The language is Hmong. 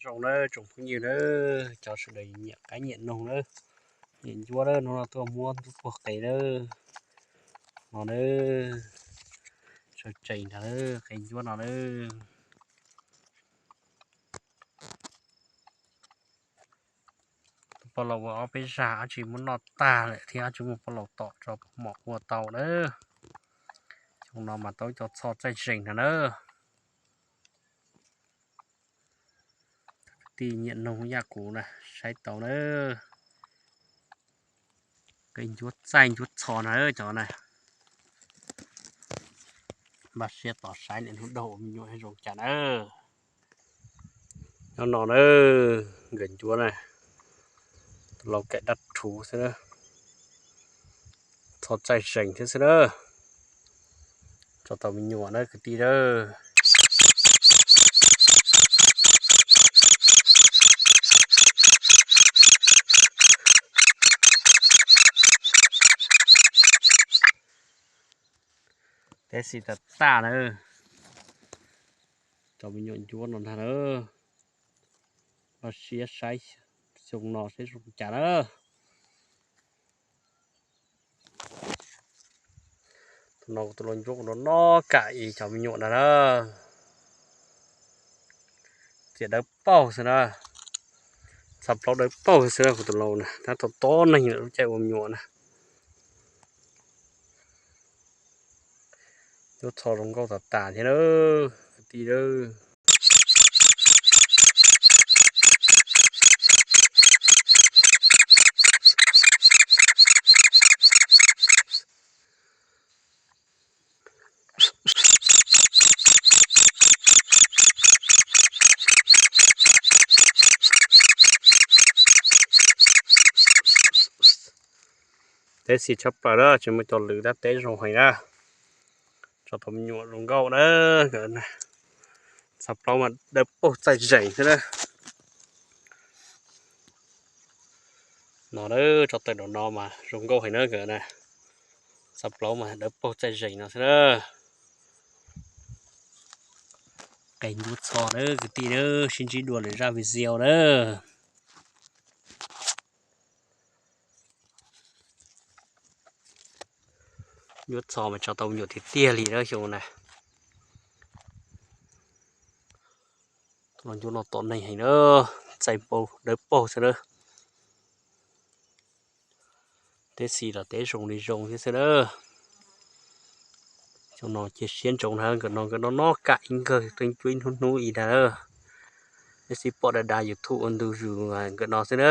Zoo nawb tsoom phooj ywg nawb, cov sawv daws nyiam qaib nyiam noog nawb, nyiam ncuab nawb, hnub no tuaj muab ncuab puag qev nawb. No nawb, sawv tsees ntag nawb, qev ncuab no nawb. Tus paj laus ua ob peb zag dab tsi muab noj tag lawm thiab, dab tsi muaj paj laus tom tso mom ua tau nawb. Xyoo no mas tau cov txho txaij zeeg no nawb. Kwv tij nyiam noog yaj kuv na, saib tau nawb. Qev ncuab txaij ncuab txho na cov na. Npaj siab tos saib niam hnub daug ua me nyuam zoo cas na. Nyob no na, nkawd ncuab na, tus laus kaim dab rhuv xwb na, txho txaij zeeg thiab xwb na. Tso tau me nyuam na kwv tij na. Teb xis tas tas na. Tso me nyuam ncuab no ntag na. Npaj siab saib xyoo no seb zoo cas na. Tus no kuv tus laus ncuab kuv no no kam ib cov me nyuam ntag na. Txias dawb paug xwb na. Txha plaub dawb paug xwb na kuv tus laus na, tab tom tob neeg lub caij ua me nyuam na. Ncuab txho zoo nkauj tas tas thiab na, kwv tij na. Teb xis tshaj plaws na, tsis muaj cov lwm tab teb zoo heev na. Tso tau me nyuam zoo nkauj na. Txha plaub mas dawb paug txaij zeeg xwb na. No na, tso tawm nraum no mas zoo nkauj heev na nkawd na. Txha plaub mas dawb paug txaij zeeg no xwb na. Qev ncuab txho na kwv tij na, sib ntsib dua lwm zaj video na. Ncuab txho mas tso tau me nyuam tiag tiag li na xyoo na. Los ncuab no tom neeg heev na, txaij paug dawb paug xwb na. Teb xis los teb zoo li zoo thiab xwb na. Xyoo no cia siab ntsoov na, nkawd no nkawd no no kam ib nkawg, qee cuab ib hnub hnub ib dag na. Teb xis pom dav dav YouTube ua ntu zus nkawd no xwb na.